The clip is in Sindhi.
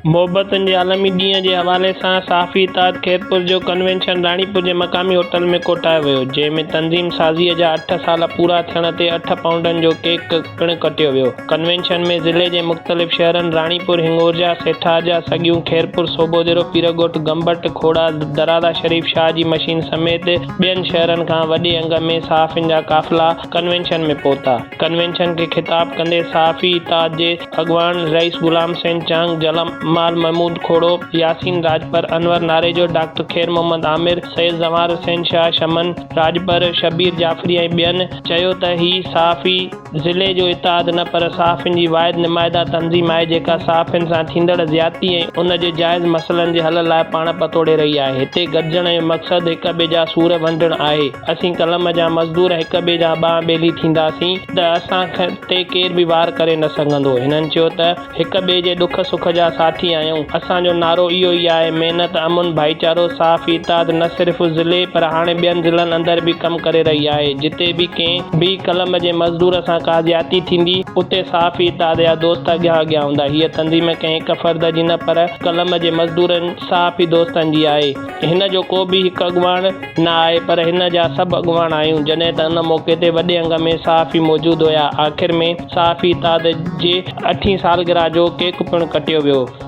محبتن جي عالمي ڏينهن جي حوالي سان صحافي اتحاد خيرپور جو ڪنوينشن راڻيپور جي مقامي هوٽل ۾ ڪوٺايو ويو، جنهن ۾ تنظيم سازيء جا اٺ سال پورا ٿيڻ تي اٺ پائونڊن جو ڪيڪ پڻ ڪٽيو ويو. ڪنوينشن ۾ ضلعي جي مختلف شهرن راڻيپور، هڱورجا، سيٺارجا، سڳيون، خيرپور، صوڀوديرو، پيرڳوٺ، گمبٽ، کوڙا، درادا شريف، شاهه جي مشين سميت ٻين شهرن کان وڏي انگ ۾ صحافين جا قافلا ڪنوينشن ۾ پهتا. ڪنوينشن کي خطاب ڪندي صحافي اتحاد جي اڳواڻ رئيس غلام حسين چانگ، جلمال محمود کوڙو، ياسين راڄپر، انور ناريجو، ڊاڪٽر خير محمد عامر، سيد زوار حسين شاهه، شمن راڄپر، شبير جعفري ۽ ٻين چيو ته هي صحافي ضلعي جو اتحاد نه پر صحافين جي واحد نمائنده تنظيم آهي جيڪا صحافين سان ٿيندڙ زيادتي ۽ ان جي جائز مسئلن جي حل لاء پاڻ پتوڙي رهي آهي هتي گڏجڻ جو مقصد هڪ ٻئي جا سور ونڊڻ آهي. اسين قلم جا مزدور هڪ ٻئي جا ٻانهن ٻيلي ٿينداسين ته اسان تي ڪير به وار ڪري نه سگهندو. هنن چيو ته هڪ ٻئي جي ڏک سک جا ساٿي آهيون. اسان جو نعرو اهو ئي آهي، محنت، امن، ڀائيچارو، صحافي اتحاد نه صرف ضلعي پر هاڻي ٻين ضلعن اندر به ڪم ڪري رهي آهي. جتي به ڪنهن به قلم جي مزدور سان ڪا زيادتي ٿيندي، اتي صحافي اتحاد جا دوست اڳيان اڳيان هوندا. هيء تنظيم ڪنهن هڪ فرد جي نه پر قلم جي مزدورن، صحافي دوستن جي آهي. هن جو ڪو به هڪ اڳواڻ نه آهي پر هن جا سڀ اڳواڻ آهيون جڏهن ته ان موقعي تي وڏي انگ ۾ صحافي موجود هيا آخر ۾ صحافي اتحاد جي اٺين سالگرهه جو ڪيڪ پڻ ڪٽيو ويو.